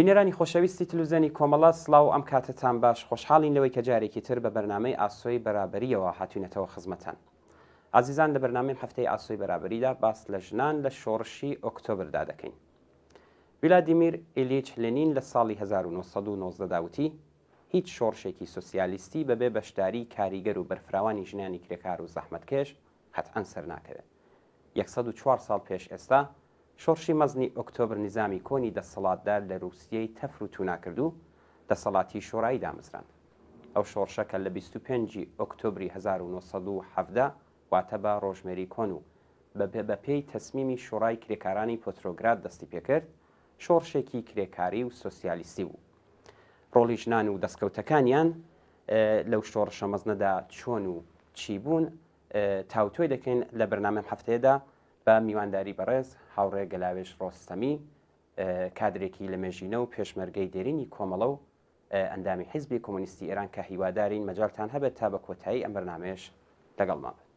بینەرانی خۆشەویستی تلوزیۆنی کۆمەڵە سڵاو ئەم کاتەتان باش خۆشحاڵین لەوەی کە جارێکی تر بە بەرنامەی ئاسۆی بەرابەریەوە هاتوینەتەوە خزمەتان ئازیزان لە بەرنامەی هەفتەی ئاسۆی بەرابەریدا باس لە ژنان لە شۆڕشی ئۆکتۆبردا دەکەین ولادیمیر ئیلیچ لێنین لە ساڵی 1990 دا وتی هیچ شۆڕشێکی سۆسیالیستی بەبێ بەشداری کاریگەر و بەرفراوانی ژنانی کرێکار و زەحمەتکێش قەتعەن سەرناکەوێت. 104 ساڵ پێش ئێستا شۆڕشی مەزنی ئۆکتۆبر نیزامی کۆنی دەسەڵاتدار لە رووسیەی تەفر و تونا کرد و دەسەڵاتی شۆرایی دامەزراند. ئەو شۆڕشە کە لە 25 ی ئۆکتۆبری 1917 واتە بە ڕۆژمێری کۆن و بە بە پێی تەسمیمی شۆڕای کرێکارانی پۆترۆگراد دەستی پێکرد، شۆڕشێکی کرێکاری و سۆسیالیستی بوو. ڕۆڵی ژنان و دەسکەوتەکانیان لەو شۆڕشە مەزنەدا چۆن و چی بوون تاوتوێ دەکەین لە بەرنامەی ئەم هەفتەیەدا بە میوانداری بەڕێز هاوڕێ گەلاوێژ ڕۆستەمی کادرێکی لەمێژینە و پێشمەرگەی دێرینی کۆمەڵە و ئەندامی حیزبی کۆمۆنیستی ئێران کە هیوادارین مەجالتان هەبێت تا بە کۆتایی ئەم بەرنامەیەش لەگەڵمان بن.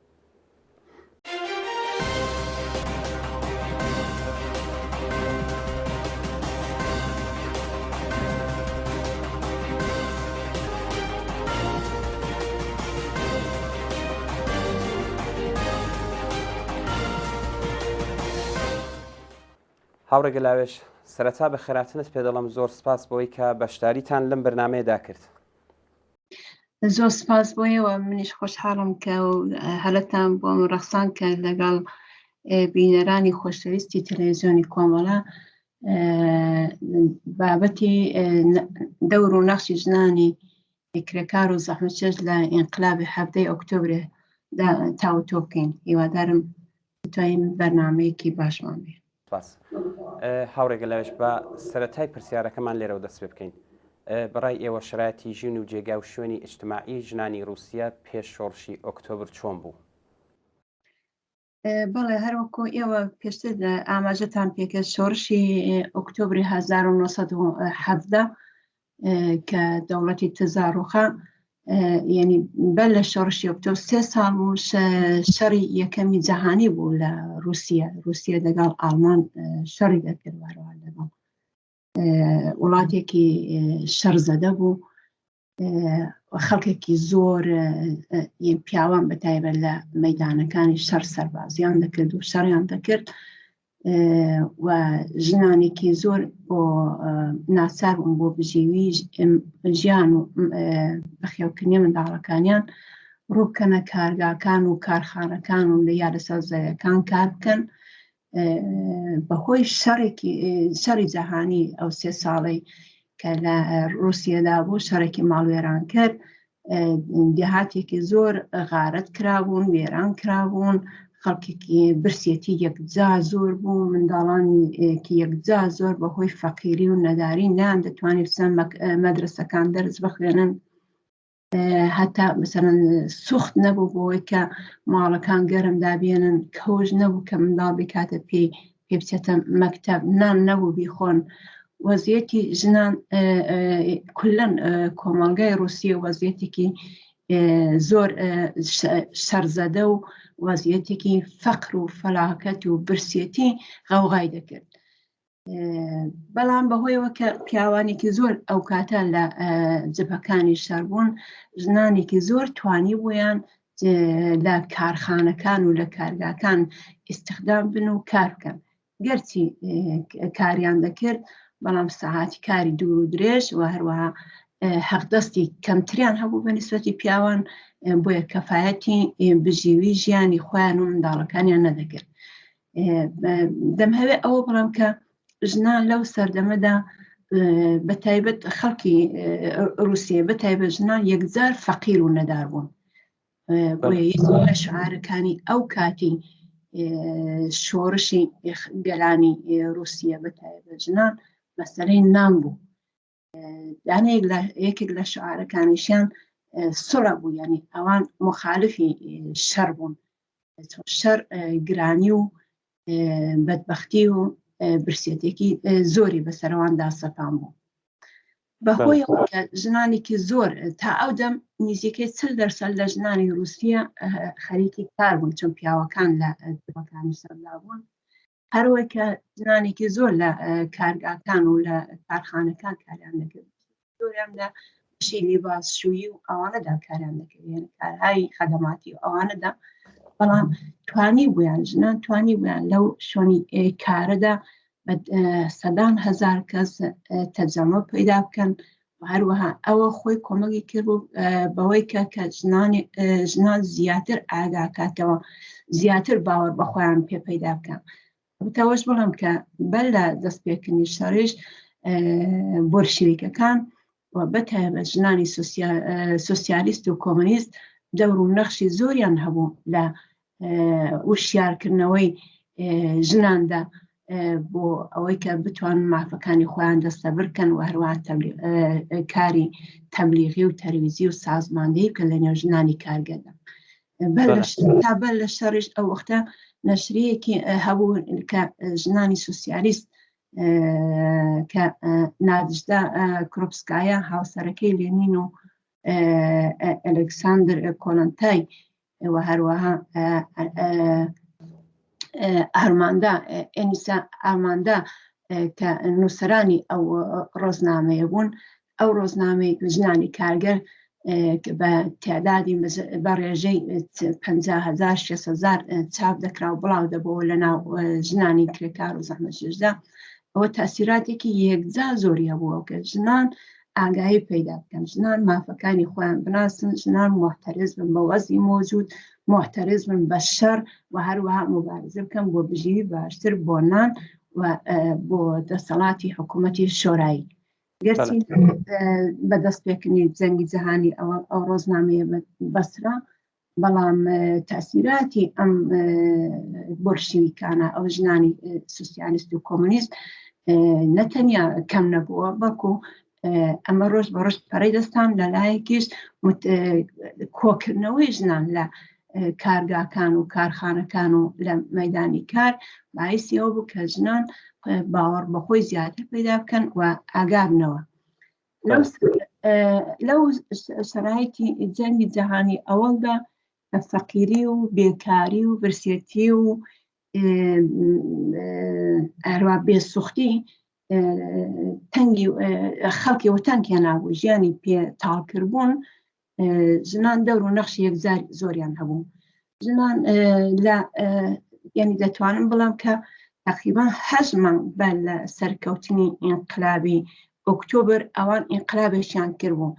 هاوڕێ گەلاوێژ، سەرەتا بەخێرهاتنت پێ دەڵێم، زۆر سپاس بۆی کە بەشداریتان لەم بەرنامەیەدا کرد. زۆر سپاس بۆ ئێوە، منیش خۆشحاڵم کە هەلەتان بۆم ڕەخسان کە لەگەڵ بینەرانی خۆشەویستی تەلەڤیزیۆنی کۆمەڵە بابەتی دەور و نەخشی ژنانی کرێکار و زەحمەتکێش لە ئینقلابی حەڤدەی ئۆکتۆبرێ دا تاوتۆ بکەین. هیوادارم بتوانین بەرنامەیەکی باشمان بێ. سپاس. هاوڕێ گەلاوێژ با سەرەتای پرسیارەکەمان لێرەوە دەست پێ بکەین. بەڕای ئێوە شەرایەتی ژین و جێگا و شوێنی ئیجتماعی ژنانی ڕووسیە پێش شۆڕشی ئۆکتۆبر چۆن بوو؟ بەڵێ هەروەکو ئێوە پێشتر ئاماژەتان پێکرد شۆڕشی ئۆکتۆبری 1970 کە دەوڵەتی تزار ڕوخا یعنی بەر لە شۆڕشی ئۆکتۆبر سێ ساڵ بوو شەڕی یەکەمی جەهانی بوو لە رووسیا رووسیا لەگەڵ ئاڵمان شەڕی دەکرد وارەوە لەگەڵ وڵاتێکی شەڕزەدە بوو خەڵکێکی زۆر پیاوان بە تایبەت لە مەدانەکانی شەڕ سەربازیان دەکرد و شەڕیان دەکرد و ژنانێکی زۆر بۆ ناچار بوون بۆ بژێوی ژیان و بەخێوکردنی منداڵەکانیان ڕووبکەنە کارگاکان و کارخانەکان و لە یا لەسەر زەویەکان کار بکەن بەهۆی شەڕێکی شەڕی جەهانی ئەو سێ ساڵەی کە لە ڕووسیەدا بوو شەڕێکی ماڵوێران کرد دێهاتێکی زۆر غارەت کرابوون وێران کرابوون خەڵکێکی برسێتی یەکجا زۆر بوو منداڵانێکی یەکجا زۆر بەهۆی فەقیری و نەداری نان دەتوانێت بچنە مەدرسەکان دەرس بخوێنن هەتا مثلەن سوخت نەبوو بۆی کە ماڵەکان گەرم دابێنن کەوش نەبوو کە منداڵ بکاتە پێی پێ بچێتە مەکتب نان نەبوو بیخۆن وەزیەتی ژنان کولەن کۆمەڵگای رووسیە وەزیەتێکی زۆر شەرزەدە و وەزیەتێکی فەقر و فەلاکەت و برسێتی غەوغای دەکرد بەڵام بەهۆیەوە کە پیاوانێکی زۆر ئەو کاتە لە جبهەکانی شەر بوون ژنانێکی زۆر توانی بوویان لە کارخانەکان و لە کارگاکان ئیسیخدام بن و کار بکەن گەرچی کاریان دەکرد بەڵام سەعاتی کاری دوور و درێژ و هەروەها حەقدەستی کەمتریان هەبوو بە نسبەتی پیاوان بۆیە کەفاەتی بژیوی ژیانی خۆیان و منداڵەکانیان نەدەکرد دەمهەوێ ئەوە بڵێم کە ژنان لەو سەردەمەدا بە تایبەت خەڵکی رووسیە بە تایبەت ژنان یەکجار فەقیر و نەدار بوون بۆیە یەکێک لە شعارەکانی ئەو کاتی شۆڕشی گەلانی رووسیە بە تایبەت ژنان مەسەلەی نان بوو دانەیەک لە یەکێک لە شعارەکانیشیان سڵە بوو یعنی ئەوان مخالفی شەڕ بوون شەر گرانی و بەدبەختی و برسێتێکی زۆری بەسەرەواندا سەپان بوو. بەهۆی کە ژنانێکی زۆر تا ئەو دەم نزیکەی 40% لە ژنانی رووسیا خەریکی کار بوون چون پیاوەکان لە جبەکانی سەردا بوون هەروەی کە ژنانێکی زۆر لە کارگاکان و لە کارخانەکان کاریان دەکرد زۆریان لە بەشی لیباس شووی و ئەوانەدا کاریان دەکرد یعنی کارهای خەدەماتی و ئەوانەدا بەڵام توانی بوویان ژنان توانی بوویان لەو شوێنی کارەدا بە سەدان هەزار کەس تەجەمە پەیدا بکەن و هەروەها ئەوە خۆی کۆمەڵی کرد بوو بەوەی کە کە ژنان زیاتر ئاگاکاتەوە زیاتر باوەڕ بە خۆیان پێ پەیدا بکەن تەوەش بڵم کە بەر لە دەستپێکردنی شەڕیش بۆلشەویکەکان و بەتایبەت ژنانی سوسیالیست و کۆمۆنیست دەور و نەخشی زۆریان هەبوو لە وشیارکردنەوەی ژناندا بۆ ئەوەی کە بتوان مافەکانی خۆیان دەستەبر بکەن و هەروەها کاری تەبلیغی و تەرویجی و سازماندەی بکەن لە نێو ژنانی کارگەردا. تا بەر لە شەڕیش ئەو وەختە نەشریەکی هەبوو کە ژنانی سوسیالیست کە نادژدا کرۆپسکایە هاوسەرەکەی لێنین و ئەلکساندر کۆلنتای و هەروەها ئارماندا ئەنیسا ئارماندا کە نووسەرانی ئەو ڕۆزنامەیە بوون ئەو ڕۆزنامەی ژنانی کارگەر بە تعدادی بە ڕێژەی 500هزار 600هزار چاپ دەکرا و بڵاو دەبەوە لە ناو ژنانی کرێکار و زەحمەتکێشدا ئەوە تاسیراتێکی یەکجا زۆری هەبووە کە ژنان ئاگاهی پەیدا بکەن ژنان مافەکانی خۆیان بناسن ژنان موعتەرز بن بە وەزی مۆجود موعتەرز بن بە شەڕ و هەروەها مبارزە بکەن بۆ بژیوی باشتر بۆ نان و بۆ دەسەڵاتی حکوومەتی شۆرایی گەرچی بە دەستپێکردنی جەنگی جەهانی ئەوە ئەو ڕۆژنامەیە بەسرا بەڵام تاسیراتی ئەم بۆلشیویکانە ئەو ژنانی سوسیالیست و کۆمۆنیست نەتەنیا کەم نەبووە بەڵکو ئەمە ڕۆژ بە ڕۆژ پەرەی دەستان لەلایەکیش کۆکردنەوەی ژنان لە کارگاکان و کارخانەکان و لە مەدانی کار باعیسی ئەوە بوو کە ژنان باوەڕ بەخۆی زیاتر پەیدا بکەن و ئاگابنەوە لەو شەرایتی جەنگی جەهانی ئەوەڵدا کە فەقیری و بێکاری و برسێتی و هەروە بێسوختی تەنگی خەڵکی و تەنکیان نابوو ژیانی پێ تاڵکردبوون ژنان دەور و نەخشی یەکجار زۆریان هەبوو ژنان لە یعنی دەتوانم بڵام کە تقریبا هەشت مانگ بەر لە سەرکەوتنی ئینقلابی ئۆکتۆبر ئەوان ئینقلابێکیان کردبوو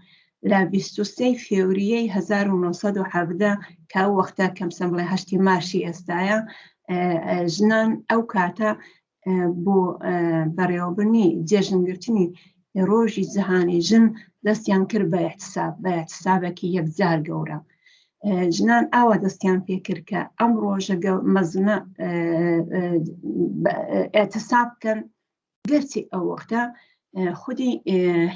لە 23 فێوریەی 1917 کە ئەو وەختە کەمسەم بڵێ هەشتی مارشی ئێستایە ژنان ئەو کاتە بۆ بەڕێوەبردنی جێژنگرتنی ڕۆژی جیهانی ژن دەستیان کرد بە احتساب بە احتسابێکی یەکجار گەورە ژنان ئاوا دەستیان پێکرد کە ئەم ڕۆژە مەزنە اعتصاب بکەن گەرچی ئەو وەختە خودی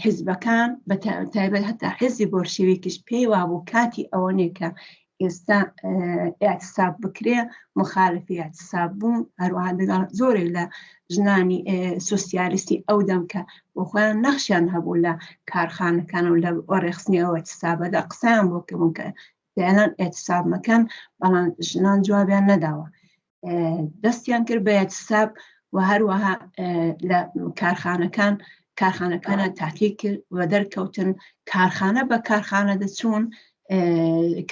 حیزبەکان بە تایبەت هەتا حیزبی بۆلشەویکیش پێی وابوو کاتی ئەوە نییە کە ئێستا اعتصاب بکرێ مخالفی اعتصاب بوون هەروەها لەگەڵ زۆرێک لە ژنانی سوسیالیستی ئەو دەم کە بۆ خۆیان نەخشیان هەبوو لە کارخانەکان و لە ڕێخستنی ئەو اعتصابەدا قسەیان بۆ کردبوون کە پێیان اعتصاب مەکەن بەڵام ژنان جوابیان نەداوە دەستیان کرد بە اعتصاب و هەروەها لە کارخانەکان کارخانەکانە تاتی کرد و دەرکەوتن کارخانە بە کارخانە دەچوون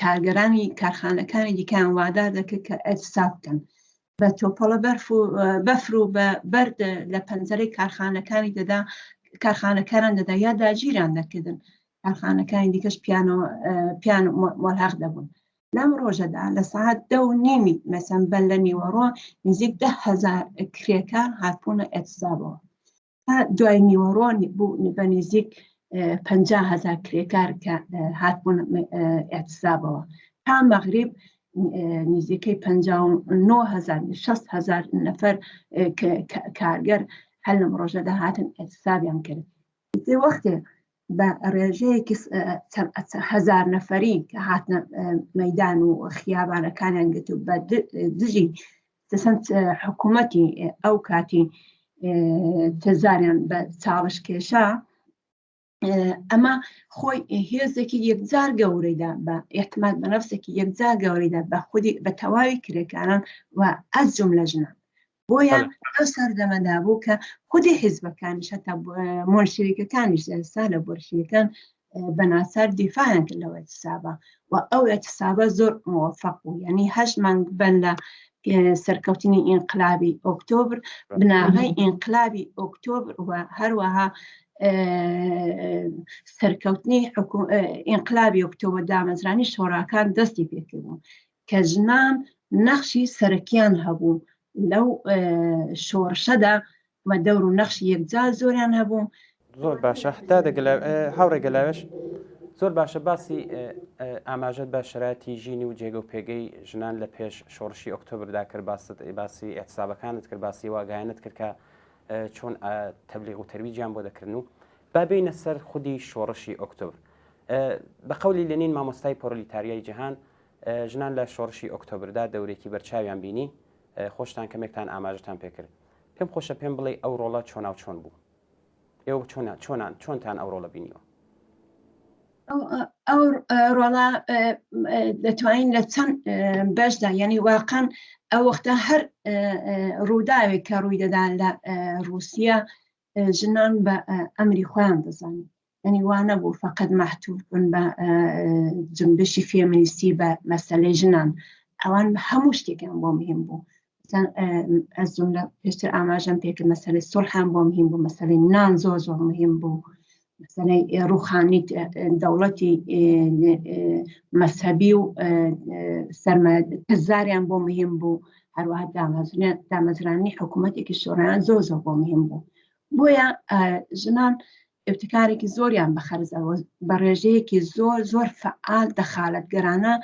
کارگەرانی کارخانەکانی دیکان وادار دەکرد کە اعتصاب بکەن بە تۆپەڵە بەرف و بەفر و بە بەرد لە پەنجەرەی کارخانەکانی دەدا کارخانەکانان دەدا یا داگیران دەکردن کارخانەکانی دیکەش پیانەوە پیان مۆلحق دەبوون لەم ڕۆژەدا لە سەعات دە و نیمی مەسەن بەر لە نیوەڕۆ نزیک 10هزار کرێکار هاتبوونە ئێتسابەوە تا دوای نیوەڕۆ بوو بە نزیک 50هزار کرێکار کە هاتبوون ئێتسابەوە تا مەغریب نزیکەی 59هزار 6هزار نەفەر کارگەر هەر لەم ڕۆژەدا هاتن ئێتسابیان کرد وەختێ بە ڕێژەیەکی چەند هەزار نەفەری کە هاتنە مەدان و خیابانەکانیان گرت و بە دژی چەند حکوومەتی ئەو کاتی تەزاریان بە چاڵش کێشا ئەمە خۆی هێزێکی یەکجار گەورەیدا بە اعتماد بە نفسێکی یەکجار گەورەیدا بە خودی بە تەواوی کرێکاران و ئەز جملە ژنان بۆیە ئەو سەردەمەدا بوو کە خودی حیزبەکانیش هەتا مۆنشەویکەکانیش ئێستا لە بۆرشیەکان بە ناچار دیفاعیان کرد لەو اعتصابە و ئەو اعتصابە زۆر موفق بوو یعنی هەشت مانگ بەر لە سەرکەوتنی ئینقلابی ئۆکتۆبر بناغەی ئینقلابی ئۆکتۆبر و هەروەها سەرکەوتنی ئینقلابی ئۆکتۆبر دامەزرانی شۆراکان دەستی پێکردبوو کە ژنان نەخشی سەرەکیان هەبوو لەو شۆڕشەدا و دەور و نەخشی یەکجار زۆریان هەبوو. زۆر باشە دادە هاوڕێ گەلاوێژ زۆر باشە باسی ئاماژەت بە شەرایەتی ژینی و جێگە و پێگەی ژنان لە پێش شۆڕشی ئۆکتۆبردا کرد باست باسی ئیعتسابەکانت کرد باسی واگایانت کرد کە چۆن تەبلیغ و تەرویجیان بۆ دەکردن و با بینە سەر خودی شۆڕشی ئۆکتۆبر بە قەولی لێنین مامۆستای پۆرلیتاریای جیهان ژنان لە شۆڕشی ئۆکتۆبردا دەورێکی بەرچاویان بینی، خۆشتان کەمێکتان ئاماژەتان پێکرد. پێم خۆشە پێم بڵێی ئەو ڕۆڵە چۆناوچۆن بوو؟ ئێوە چۆنان چۆنتان ئەو ڕۆڵە بینیوە؟ ئەو ڕۆڵە دەتوانین لە چەند بەشدا یعنی واقعا ئەو وەختە هەر ڕووداوێک کە ڕووی دەدا لە ڕووسیا ژنان بە ئەمری خۆیان دەزانین یعنی وا نەبوو فقط مەحتوف بن بە جنبشی فێمینیستی بە مەسەلەی ژنان ئەوان هەموو شتێکیان بۆ مهم بوو ئەز جملە پێشتر ئاماژەم پێکرد مەسەلەی سوڵحان بۆ مهم بوو مەسەلەی نان زۆر زۆر مهم بوو مەسەلەی ڕوخانی دەوڵەتی مەسەبی و سەرمە تزاریان بۆ مهم بوو هەروەها دامەزرانی حکوومەتێکی شۆڕیان زۆر زۆر بۆ مهم بوو بۆیە ژنان ئیبتکارێکی زۆریان بە خەرجەوە بە ڕێژەیەکی زۆر زۆر فعال دەخالەتگەرانە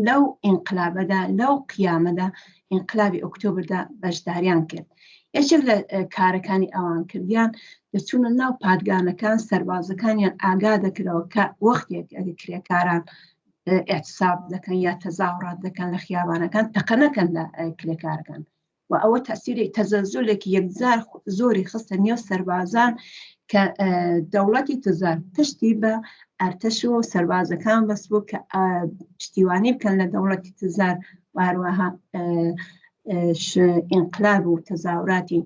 لەو ئینقلابەدا لەو قیامەدا ئینقلابی ئۆکتۆبردا بەشداریان کرد یەکێک لە کارەکانی ئەوان کردیان دەچوونە ناو پادگانەکان سەربازەکانیان ئاگا دەکرەوە کە وەختێک ئەگە کرێکاران اعتصاب دەکەن یا تەزاوڕات دەکەن لە خیابانەکان تەقە نەکەن لە کرێکارەکان و ئەوە تەسیری تەزەزولێکی یەکجار زۆری خستە نێو سەربازان کە دەوڵەتی تزار پشتی بە ئەرتەش و سەربازەکان بەس بوو کە پشتیوانی بکەن لە دەوڵەتی تزار و هەروەها ئینقلاب و تەزاوراتی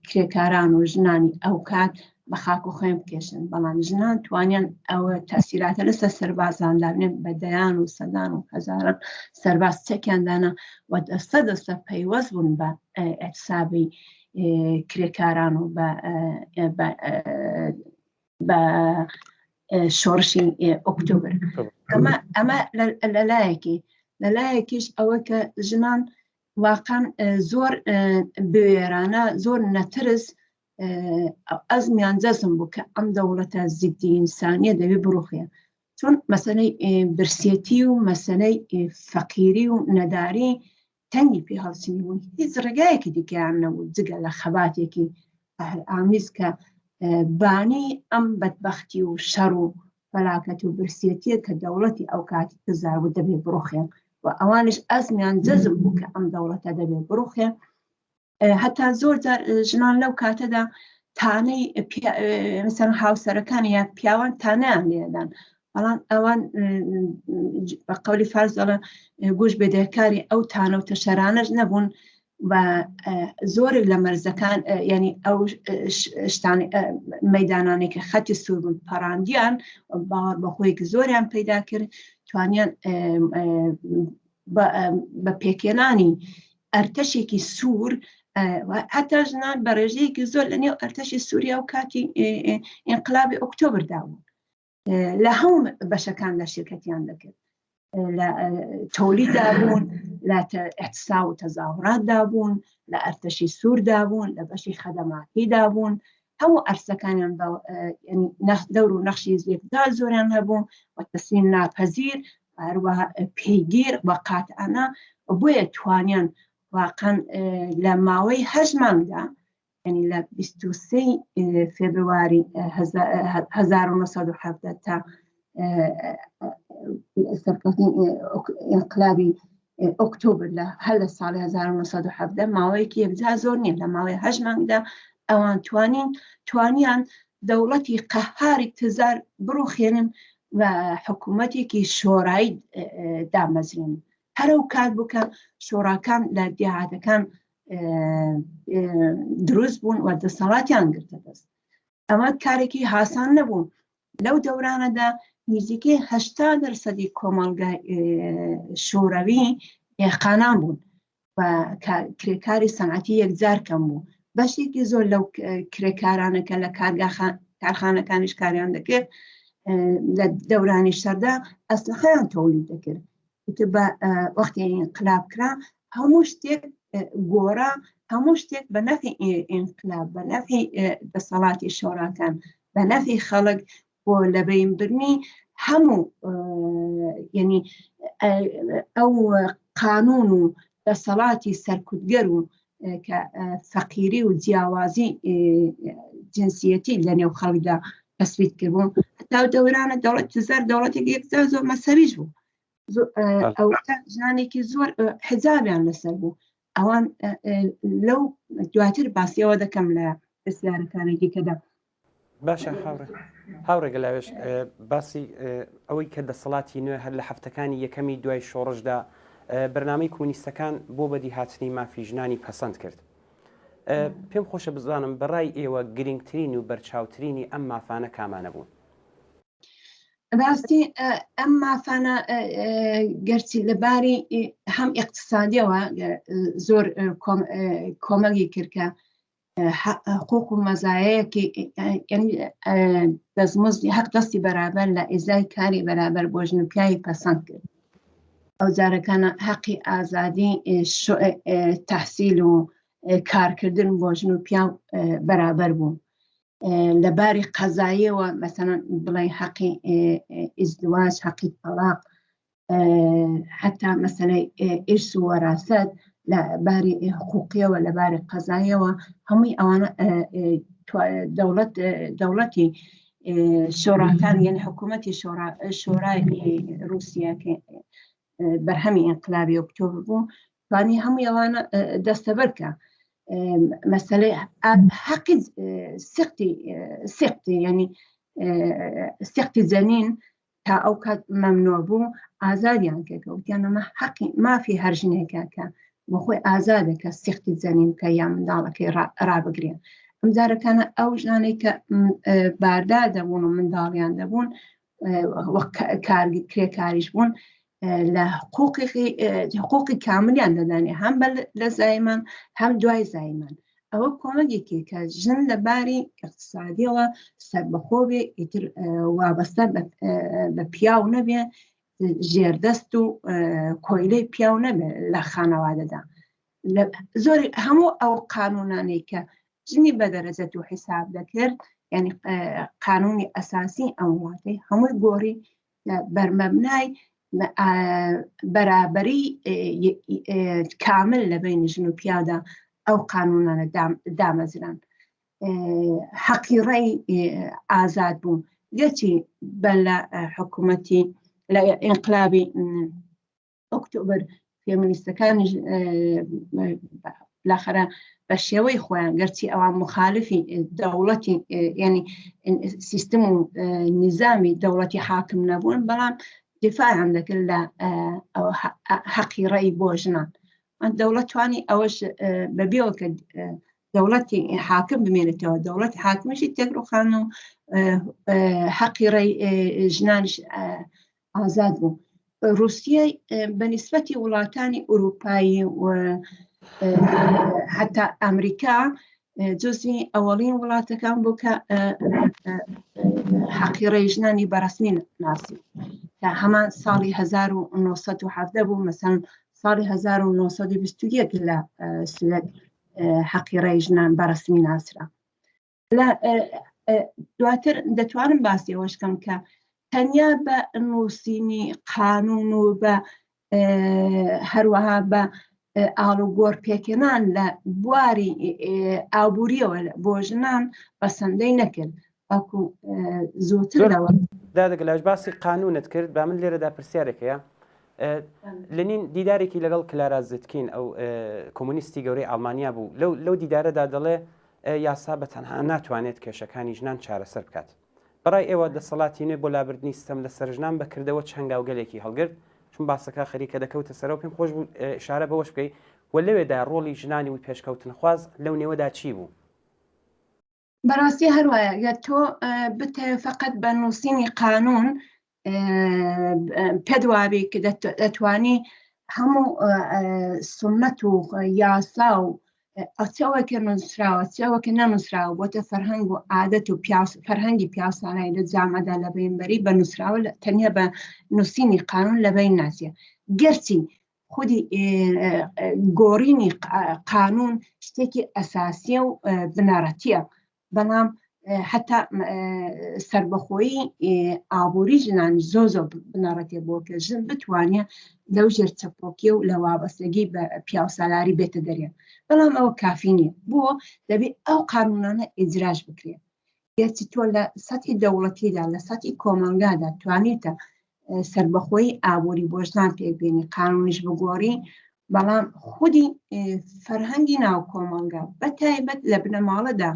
کرێکاران و ژنانی ئەو کات بە خاک و خوێن بکێشن بەڵام ژنان توانیان ئەوە تەسیراتە لەسەر سەربازان دابنێن بە دەیان و سەدان و هەزاران سەرباز چەکیان دانا و دەستە دەستە پەیوەست بوون بە ئەتسابی کرێکاران و بە شۆڕشی ئۆکتۆبر ئەمە ئەمە لەلایەکی لەلایەکیش ئەوە کە ژنان واقعا زۆر بوێرانە زۆر نەترس ئەزمیان جەزم بوو کە ئەم دەوڵەتە زیدی ئینسانیە دەبێ بڕوخێ چون مەسەلەی برسێتی و مەسەلەی فەقیری و نەداری تەنگی پێ هەڵچنی بوون هیچ ڕێگایەکی دیکەیان نەبوو جگە لە خەباتێکی ئامیز کە بانی ئەم بەدبەختی و شەڕ و فەلاکەت و برسێتیە کە دەوڵەتی ئەو کاتی تزار بوو دەبێ بڕوخێ و ئەوانش ئەزمیان جەزم بوو کە ئەم دەوڵەتە دەبێ بڕوخێ هەتا زۆر جار ژنان لەو کاتەدا تانەی مەسەن هاوسەرەکان یا پیاوان تانیان لێدان بەڵام ئەوان بە قەولی فارس دەڵێن گوش بەدەکاری ئەو تانە و تەشەرانەش نەبوون و زۆرێک لە مەرزەکان ینی ئەو شتان مەدانانێک کە خەتی سوور بوون پەڕاندیان باوەڕ بەخۆیەکی زۆریان پەیدا کرد توانیان بە پێکێنانی ئەرتەشێکی سوور هەتا ژنان بە ڕێژەیەکی زۆر لە نێو ئەرتەشی سووریا و کاتی ئینقلابی ئۆکتۆبردا بوون لە هەموو بەشەکان لە شرکەتیان دەکرد لە تۆلیدا بوون لە احتسا و تەزاهراتدا بوون لە ئەرتەشی سووردا بوون لە بەشی خەدەماتیدا بوون هەموو ئەرسەکانیان دەور و نەخشی زیێکدا زۆریان هەبوو و تەسلیم ناپەزیر هەروەها پێگیر و قاتعانە بۆیە توانیان واقعا لە ماوەی هەشت مانگدا ینی لە 23 فێبرواری 1970 تا سەرکەوتنی ئینقلابی ئۆکتۆبر لە هەر لە ساڵی 1970 ماوەیەکی یەکجار زۆر نییە لە ماوەی هەشت مانگدا ئەوان توانین توانیان دەوڵەتی قەهاری تزار بڕوخێنن و حکوومەتێکی شۆرایی دامەزرێن هەرەو کات بوو کە شۆڕاکان لە دێهاتەکان دروست بوون و دەسەڵاتیان گرتە دەست ئەمە کارێکی هاسان نەبوو لەو دەورانەدا نزیکەی هەشتا دەرسەدی کۆمەڵگای شۆرەوی دێهقانان بوون و کرێکاری سەنعەتی یەکجار کەم بوو بەشێکی زۆر لەو کرێکارانە کە لە کارخانەکانیش کاریان دەکرد لە دەورانی شەردا ئەسلحەیان تەولید دەکرد بە وەختی ئینقلاب کرا هەموو شتێک گۆڕا هەموو شتێک بە نەفی ئینقلاب بە نەفی دەسەڵاتی شۆراکان بە نەفی خەڵک بۆ لەبەین برنی هەموو یعنی ئەو قانون و دەسەڵاتی سەرکوتگەر و کە فەقیری و جیاوازی جنسیەتی لە نێو خەڵکدا تەسبیت کردبوو هەتا دەورانە دەوڵەت تزار دەوڵەتێک یەکجار زۆر مەسەریش بوو ئەو ژنانێکی زۆر حجابیان لەسەر بوو ئەوان لەو دواتر باسیەوە دەکەم لە پرسیارەکانی دیکەدا باشە هاوڕێ هاوڕێ گەلاوێژ باسی ئەوەی کە دەسەڵاتی نوێ هەر لە هەفتەکانی یەکەمی دوای شۆڕشدا بەرنامەی کۆمۆنیستەکان بۆ بەدیهاتنی مافی ژنانی پەسەند کرد. پێم خۆشە بزانم بەڕای ئێوە گرنگترین و بەرچاوترینی ئەم مافانە کامانە بوون؟ ڕاستی ئەم مافانە گەرچی لەباری هەم اقتصادیەوە زۆر کۆمەڵی کردکە حقوق و مەزایەکی دەستمزدی حەق دەستی بەرابەر لە ئیزای کاری بەرابەر بۆ ژن و پیاوی پەسەند کرد ئەو جارەکانە حەقی ئازادی تحصیل و کارکردن بۆ ژن و پیاو بەرابەر بوو لە باری قەزاییەوە مەسەلەن بڵێ حەقی ئیزدواج حەقی تەڵاق حتا مەسەلەی ئیرس و وەراسەت لە باری حقوقیەوە لە باری قەزایەوە هەمووی ئەوانە دەوڵەت دەوڵەتی شۆڕاکان یان حکوومەتی شۆرای رووسیا کە بەرهەمی ئینقلابی ئۆکتۆبر بوو توانی هەموو ئەوانە دەستەبەر کە مەسەلەی حەقی سقتی سقتی ینی سقتی جەنین تا ئەو کات مەمنوع بوو ئازادیان کرد وتیان ئەمە حەقی مافی هەر ژنێکە کە بۆ خۆی ئازادە کە سیختی جەنین بکە یا منداڵەکەی ڕابگرێ ئەم جارەکانە ئەو ژنانەی کە باردار دەبوون و منداڵیان دەبوون کار کرێکاریش بوون لە حقوقی حقوقی کاملیان دەدانێ هەم لە زایمان هەم دوای زایمان ئەوە کۆمەگێکی کە ژن لە باری اقتصادیەوە سەربەخۆ بێ ئیتر وابەستە بە پیاو نەبێ ژێردەست و کۆیلەی پیاو نەبێ لە خانەوادەدا زۆر هەموو ئەو قانونانەی کە ژنی بە دەرەجەت و حیساب دەکرد یعنی قانونی ئەساسی ئەم وڵاتەی هەمووی گۆڕی بەرمەبنای بەرابەری کامل لە بین ژن و پیادا ئەو قانونانە دامەزران حەقی ڕێی ئازاد بوو گەرچی بە لە حکوومەتی لە ئینقلابی ئۆکتۆبر فێمینیستەکانیش لاخرە بە شێوەی خۆیان گەرچی ئەوان مخالفی دەوڵەتی ینی سیستم و نیزامی دەوڵەتی حاکم نەبوون بەڵام دیفاعیان دەکرد لە حەقی ڕێی بۆ ژنان دەوڵەت توانی ئەوەش بەبێەوە کە دەوڵەتی حاکم بمێنێتەوە دەوڵەتی حاکمیشی تێکڕوخان و حەقی ڕێی ژنانش ئازاد بوو رووسیە بە نیسبەتی وڵاتانی ئوروپایی و حتا ئەمریکا جزوی ئەوەڵین وڵاتەکان بوو کە حەقی ڕێی ژنانی بەڕسمی ناسی کە هەمان ساڵی 1970 بوو مەسەن ساڵی 1921 لە سوێد حەقی ڕێی ژنان بەڕسمی ناسرا لە دواتر دەتوانم باسی ئەوەش کەم کە تەنیا بە نووسینی قانون و بە هەروەها بە ئاڵوگۆڕ پێکهێنان لە بواری ئابووریەوە بۆ ژنان بەسەندەی نەکرد بەڵکو زۆتر لەوە دادە گەلاوێژ باسی قانونت کرد با من لێرەدا پرسیارێک هەیە. لنین دیدارێکی لەگەڵ کلارا زتکین ئەو کۆمۆنیستی گەورەی ئاڵمانیا بوو لەو لەو دیدارەدا دەڵێ یاسا بە تەنها ناتوانێت کێشەکانی ژنان چارەسەر بکات. بەڕای ئێوە دەسەڵاتی نوێ بۆ لابردنی ستەم لەسەر ژنان بە کردەوە چ هەنگاوگەلێکی هەڵگرت؟ چون باسەکە خەریکە دەکەوتە سەرەوە پێم خۆش بوو ئیشارە بەوەش بکەی و لەوێدا ڕۆڵی ژنانی و پێشکەوتنخواز لەو نێوەدا چی بوو؟ بەڕاستی هەروایە گەر تۆ بتەوێ فقط بە نووسینی قانون پێت وابی کە دەتوانی هەموو سنت و یاسا و ئەچەوە کە نووسراوە چەوە کە نەنووسراوە بۆتە فەرهەنگ و عادەت و فەرهەنگی پیاسانای لە جامەدا لە بینبەری بە نووسراوە تەنیا بە نووسینی قانون لە بین ناچێ گەرچی خودی گۆڕینی قانون شتێکی ئەساسیە و بنەڕەتیە بەڵام حتا سربەخۆیی ئابووری ژنان زۆ زۆ بنەڕەتێ بۆ کە ژن بتوانێت لەو ژێر چەپۆکی و لە وابەستگی بە پیاوسالاری بێتە دەرێ بەڵام ئەوە کافی نییە بۆ دەبێت ئەو قانونانە ئیجراش بکرێت گەرچی تۆ لە سەتی دەوڵەتیدا لە سەتی کۆمەڵگادا توانیتە سربەخۆی ئابووری بۆ ژنان پێکبێنی قانونیش بگۆڕی بەڵام خودی فەرهەنگی ناو کۆمەڵگا بە تایبەت لە بنەماڵەدا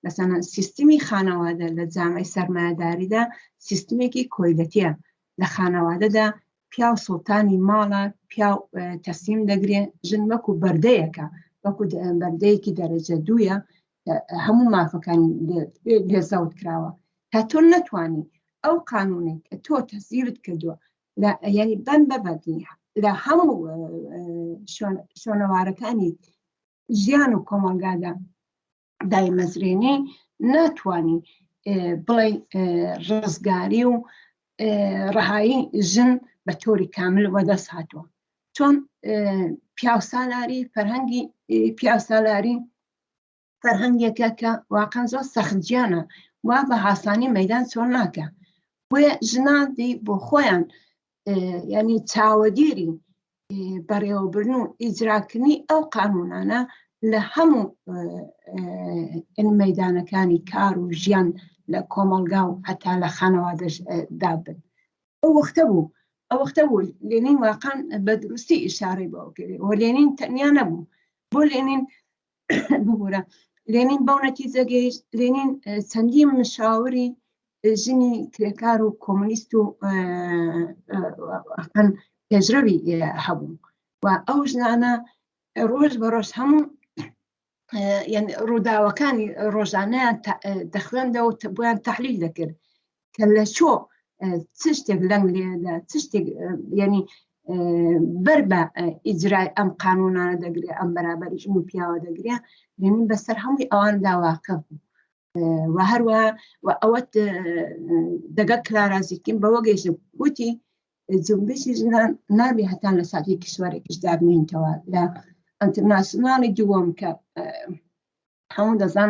مەسەلەن سیستمی خانەوادە لە جامعی سەرمایەداریدا سیستمێکی کۆیلەتیە لە خانەوادەدا پیاو سوڵتانی ماڵە پیاو تەسلیم دەگرێ ژن وەکو بەردەیەکە وەکو بەردەیەکی دەرەجە دوویە هەموو مافەکانی لێ زەوت کراوە تا تۆ نەتوانی ئەو قانونێک کە تۆ تەسیرت کردووە لە یعنی بەن بەبەدی لە هەموو شوێنەوارەکانی ژیان و کۆمەڵگادا دایمەزرێنی ناتوانانی بڵێ ڕزگاری و ڕەهایی ژن بە تۆری کامل وەدەست هاتووە چۆن پیاوسالاری فەرهەنگی پیاوسالاری فەرهەنگێکە کە واقعا زۆر سەختجیانە وا بە هاسانی مەدان چۆن ناکە بۆیە ژنان دی بۆ خۆیان ینی چاوەدێری بەڕێوەبرن و ئیجراکردنی ئەو قانونانە لە هەموو مەدانەکانی کار و ژیان لە کۆمەلگا و هەتا لە خانەوادەش دابن ئەو وەختە بوو ئەو وەختە بوو لێنین واقعا بە دروستی ئیشارەی بەوە کرد و لێنین تەنیا نەبوو بۆ لێنین ببورە لێنین بەو نەتیجە گەیشت لێنین چەندین مشاوری ژنی کرێکار و کۆمۆنیست و پێشرەوی هەبوو و ئەو ژنانە ڕۆژ بە ڕۆژ هەموو ڕووداوەکانی ڕۆژانەیان دەخوێندەوە بۆیان تحلیل دەکرد کە لە چۆ چ شتێک لەنگ لێدا چ شتێک ینی بەر بە ئیجرای ئەم قانونانە دەگرێ ئەم بەرابەری ژن و پیاوە دەگرێ یعنی بەسەر هەمووی ئەواندا واقف بوو و هەروە و ئەوەت دەگە کلارازیکیم بەوە گەیشت وتی جنبشی ژنان نابێ هەتا لە ساتی کشوەرێکیش دابمێنیتەوە لە ئەنترناسیۆنالی دووەم کە هەموو دەزان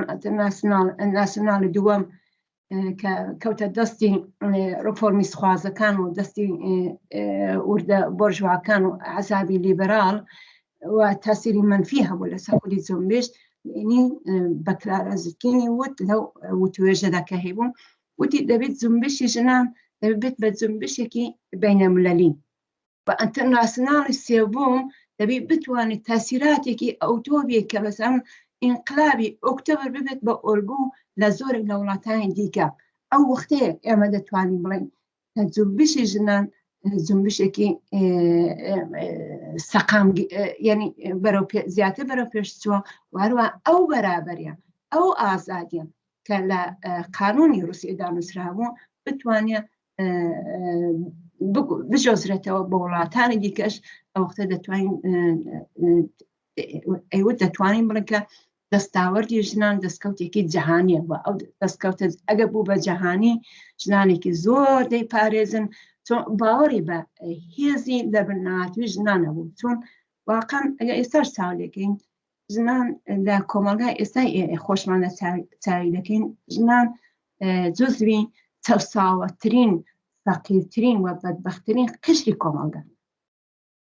ناسیۆنالی دووەم کە کەوتە دەستی ڕفۆرمیست خوازەکان و دەستی وردە بۆرژواکان و عذابی لیبرال و تاسیری منفی هەبوو لەسەر خودی جنبش یعنی بە کلارا زیتکینی وت لەو وتوێژەدا کە هەیبوو وتی دەبێت جنبشی ژنان دەبێت بە جنبشێکی بینەملەلی و ئەنتەرناسیۆنالی سێوم دەبێت بتوانێت تاسیراتێکی ئەوتۆ بێ کە بەسەر ئینقلابی ئۆکتۆبر ببێت بە ئۆلگو لە زۆرێک لە وڵاتانی دیکە ئەو وەختەیە ئێمە دەتوانین بڵێن کە جنبشی ژنان جنبشێکی سەقام یعنی بەرەو زیاتر بەرەو پێشچووە وهروە ئەو بەرابەریە ئەو ئازادیە کە لە قانونی رووسیدا نووسرابوو بتوانێت بجۆزرێتەوە بۆ وڵاتانی دیکەش ئەو وەختە دەتوانین ئەیوت دەتوانین بڵێن کە دەستاوەردی ژنان دەستکەوتێکی جەهانیە و ئەو دەستکەوتە ئەگە بوو بە جەهانی ژنانێکی زۆر دەیپارێزن چۆن باوەڕی بە هێزی لە بناتوی ژنانە بوو چۆن واقعا ئەگە ئێستاش چاو لێکەین ژنان لە کۆمەڵگای ئێستای خۆشمان لە چاوی دەکەین ژنان جزوی چەساوەترین فەقیرترین و بەدبەختترین قشری کۆمەڵگا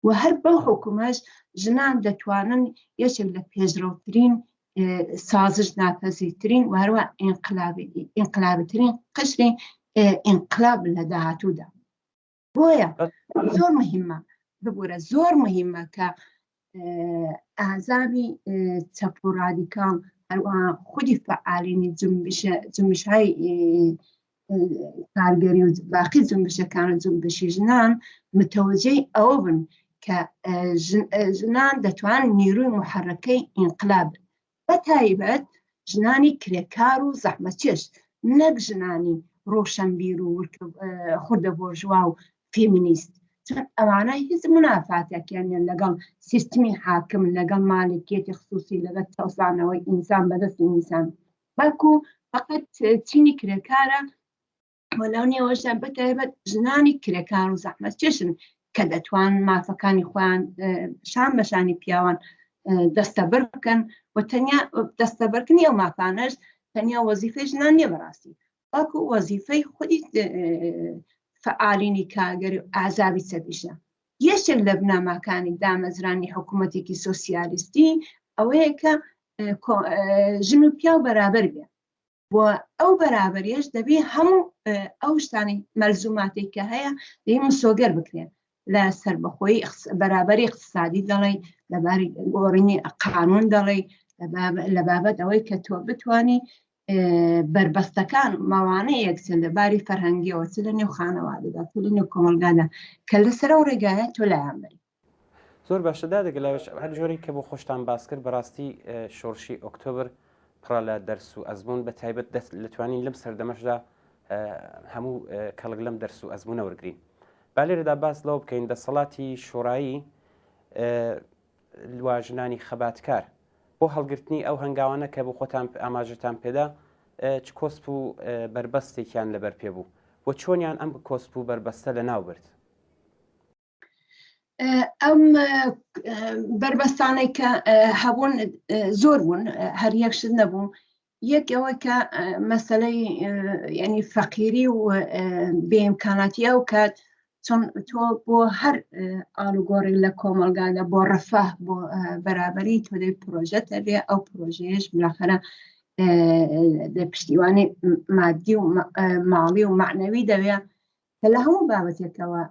و هەر بەو حکومەش ژنان دەتوانن یەکێک لە پێشڕەوترین سازش ناپەزیرترین و هەروە ئینقلابترین قشری ئینقلاب لە داهاتوودا بۆیە زۆر مهمە. ببوورە زۆر مهمە کە ئازابی چەپ و ڕادیکاڵ هەروەها خودی فعالینی جنبشهای کارگەری و باقی جنبشەکان و جنبشی ژنان متەوەجەی ئەوە بن کە ژنان دەتوان نیروی محرەکەی ئینقلاب بە تایبەت ژنانی کرێکار و زەحمەتکێش نەک ژنانی ڕۆشنبیر و خوردە بۆرژوا و فێمینیست چون ئەوانە هیچ منافاتێکیان لەگەڵ سیستمی حاکم لەگەڵ مالکیەتی خصوصی لەگەڵ چەوسانەوەی ئینسان بەدەستی ئینسان بەڵکو فقط چینی کرێکارە و لەو نێوەشدا بەتایبەت ژنانی کرێکار و زەحمەتکێشن کە دەتوان مافەکانی خۆیان شان بەشانی پیاوان دەستەبەر بکەن و تەنیا دەستەبەرکردنی ئەو مافانەش تەنیا وەزیفەی ژنان نییە بەڕاستی بەڵکو وەزیفەی خودی فعالینی کارگەری و ئازابی چەپیشە. یەکێک لە بنەماکانی دامەزرانی حکوومەتێکی سۆسیالیستی ئەوەیە کە ژن و پیاو بەرابەر بێ بۆ ئەو بەرابەریش دەبێ هەموو ئەو شتانی مەلزوماتێک کە هەیە دەی مسۆگەر بکرێن لە سربەخۆی بەرابەری اقتصادی دەڵێ لەباری گۆڕینی قانون دەڵێ لە بابەت ئەوەی کە تۆ بتانی بربەستەکان ماوانەیەک چ لە باری فەرهەنگیەوە چ لە نێو خانەوادەدا چ لە نێو کۆمەلگادا کە لەسەر ئەو ڕێگایە تۆ لایان بەری. زۆر باشە دادە گەلاوێژ هەر جۆرێک کە بۆ خۆشتان باس کرد بەڕاستی شۆڕشی ئۆکتۆبر پڕە لە دەرس و ئەزمون بە تایبەت دەست لەتوانین لەم سەردەمەشدا هەموو کەڵک لەم دەرس و ئەزمونە وەرگین با لێرەدا باس لەوە بکەین دەسەڵاتی شۆڕایی لوا ژنانی خەباتکار بۆ هەڵگرتنی ئەو هەنگاوانە کە بۆ خۆتان ئاماژەتان پێدا چ کۆسپ و بەربەستێکیان لەبەر پێ بوو و چۆنیان ئەم کۆسپ و بەربەستە لەناو برد؟ ئەم بەربەستانەی کە هەبوون زۆر بوون هەر یەک شت نەبوو یەک ئەوە کە مەسلەی ینی فەقیری و بێمکاناتی ئەو کات چۆن تۆ بۆ هەر ئاڵوگۆڕێک لە کۆمەلگادا بۆ ڕەفاه بۆ بەرابەری تۆ دەی پرۆژە دەبێ ئەو پرۆژەیەش بلاخەرە لە پشتیوانی مادی و ماڵی و معنەوی دەوێ کە لە هەموو بابەتێکەوە